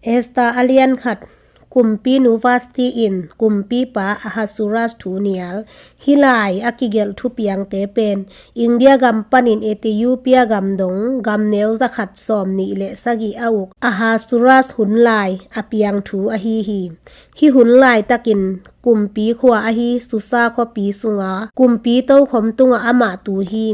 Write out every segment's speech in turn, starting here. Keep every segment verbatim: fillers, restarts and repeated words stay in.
Esther a lian khat. Kumpinu Vashti in kumpipa Ahasuerus thu nial. Hih lai a kigelh thupiangte pen India gam panin Ethiopia gam dong gam neu zakhat sawmnih le sagih a uk Ahasuerus hun lai a piang thu ahi hi. Hih hun laitakin kumpi khua ahi Susa khuapi sunga kumpi tokhom tungah amah tu hi.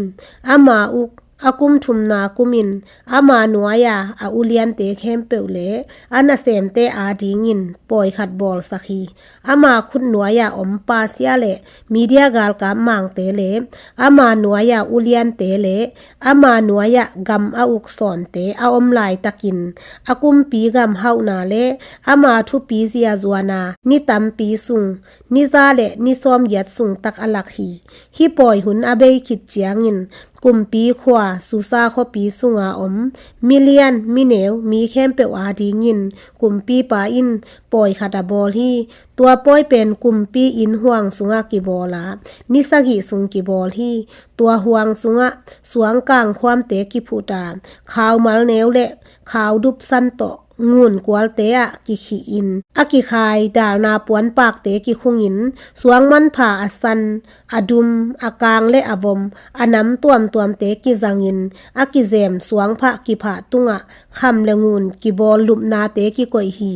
Ama uk a kum thumna kumin ama nuai-a a uliante khempeuh le a nasemte adingin pawi khat bawlsak hi. Ama khut nuai-a om Persia le Media galkap mangte le ama nuai-a uliante le ama nuai-a gam a uk sawnte a om laitakin a kumpi gam hauhna le ama thupi ziazuana ni tampi sung ni za le ni sawmgiat sung tak a lak hi. Hih pawi hun a bei khit ciangin kumpi khua Susa khuapi sunga om milian mineu mi khempeuh adingin kumpipa in pawi khat a bawl hi. Tua pawi pen kumpi inn huang sungah kibawl a ni sagih sung kibawl hi. Tua huang sungah suangkang khuamte kiphut a khaumal neu le khau dupsan tawh ngun kualte ah kikhih in a kikhai dalna puanpakte kikhungin suang manpha a san a dum a kang le a vom a nam tuamtuamte kizangin a kizem suangphah kiphah tungah kham le ngun kibawl lupnate kikoih hi.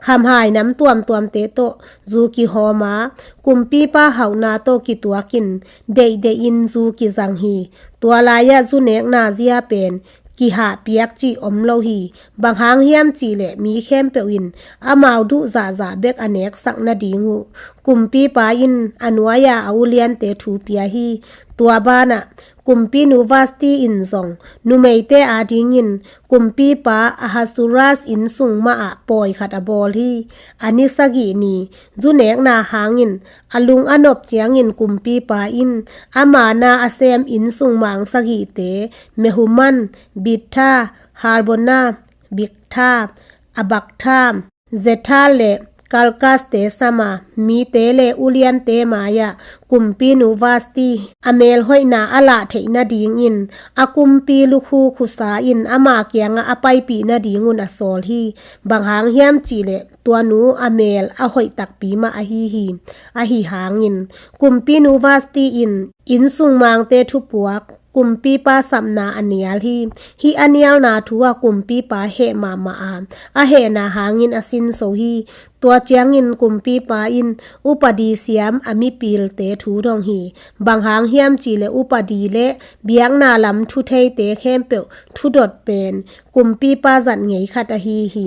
Khamhai nam tuamtuamte tawh zu kihawm a kumpipa hauhna tawh kituakin deihdeih in zu kizang hi. Tua lai-ah zu nekna zia pen kihah piak cih om lo hi. Bang hang hiam cihleh mi khempeuh in amau duh zahzah bek a neksak nading uh kumpipa in a nuai-a a uliante thu pia hi. Tua banah kumpinu Vashti in zong numeite adingin kumpipa Ahasuerus inn sung mahah pawi khat a bawl hi. A ni sagih ni zu nekna hangin a lung a nop ciangin kumpipa in ama na a sem inn sung mang sagihte Mehuman, Bittha, Harbona, Bigtha, Abagtha, Zethar le Karkas-te sam a mite le uliante mai-ah kumpinu Vashti a melhoihna a lah theih nadingin a kumpi lukhu khusa in ama kiangah a paipih nadingun a sawl hi. Bang hang hiam cihleh tua nu a mel a hoih takpi mah ahi hi. Ahi hangin kumpinu Vashti in inn sung mangte thupuak kumpipa sapna a nial hi. Hih a nialna thu ah kumpipa heh mahmah a a hehna hangin a sinso hi. Tua ciangin kumpipa in upadi siam a mipilte thu dong hi. Bang hang hiam cihleh upadi le biakna lam thutheite khempeuh thudot pen kumpipa zat ngei khat ahi hi.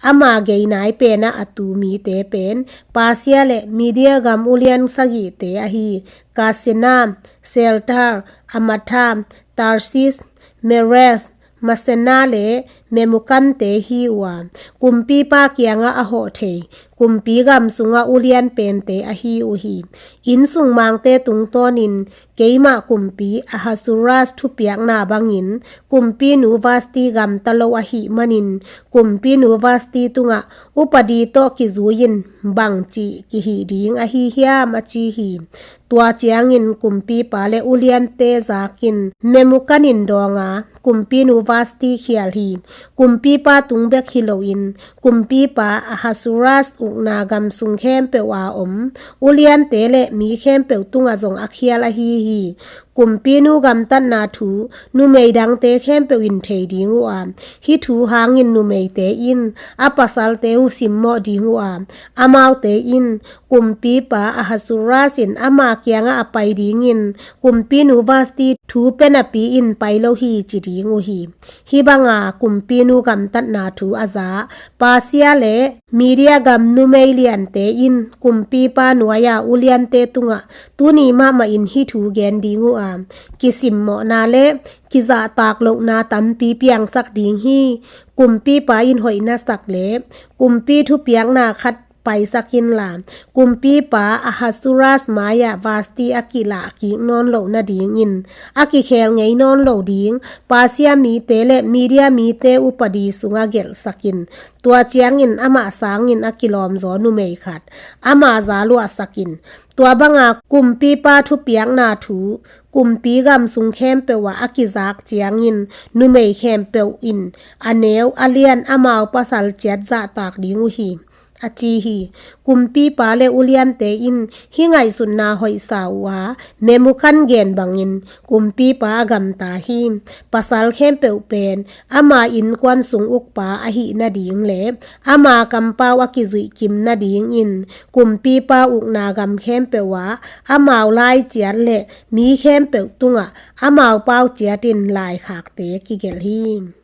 Ama geinai penah a tu mite pen Persia le Media gam ulian sagihte ahi Karsenna, Shaltar, Amartha, Tarshish, Meres, Marsena le Memukan-te hi uh a kumpipa kiangah a hawh thei kumpi gam sungah ulian pente ahi uh hi. Inn sung mangte tungtawnin keimah kumpi Ahasuerus thupiakna bangin kumpinu Vashti gamta lo ahih manin kumpinu Vashti tungah upadi tawh kizui-in bangci kihih ding ahi hiam a ci hi. Tua ciangin kumpipa le uliante zakin Memukan in dawng a kumpinu Vashti khial hi. Kumpipa tung bek hi loin kumpipa Ahasuerus ukna gam sung khempeuh a om uliante le mi khempeuh tungah zong a khial ahi hi. Kumpinu gamtatna thu numei dangte khempeuh in thei ding uh a hih thu hangin numeite in a pasalte uh simmawh ding uh a amaute in kumpipa Ahasuerus in ama kiangah a pai dingin kumpinu Vashti thu pia napi-in pai lo hi ci ding uh hi. Hih banga kumpinu gamtatna thu a za Persia le Media gam numei liante in kumpipa nuai-a uliante tungah tuni mahmah in hih thu gen ding uh a kisimmawhna le kizahtak lohna tampi piangsak ding hi. Kumpipa in hoih na sak le kumpi thupiakna khat paisak inla kumpipa Ahasuerus mai-ah Vashti a kilah kik nawn loh nadingin a kikhel ngei nawn lo ding Persia mite le Media mite upadi sungah gelhsak in. Tua ciangin amah sangin a kilawmzaw numei khat ama za luahsak in. Tua banga kumpipa thupiakna thu Kumpi gam sung khempeuh ah a kizak ciangin numei khempeuh in a neu a lian amau pasal ciat zahtak ding uh hi, a ci hi. Kumpipa le uliante in hih ngaihsutna hoihsa uh a, Memukan gen bangin kumpipa a gamta hi. Pasal khempeuh pen ama innkuan sung ukpa ahih nading le ama kampau a kizuihkim nadingin kumpipa ukna gam khempeuh ah amau lai ciat le mi khempeuh tungah amau pau ciatin laikhakte kigelh hi.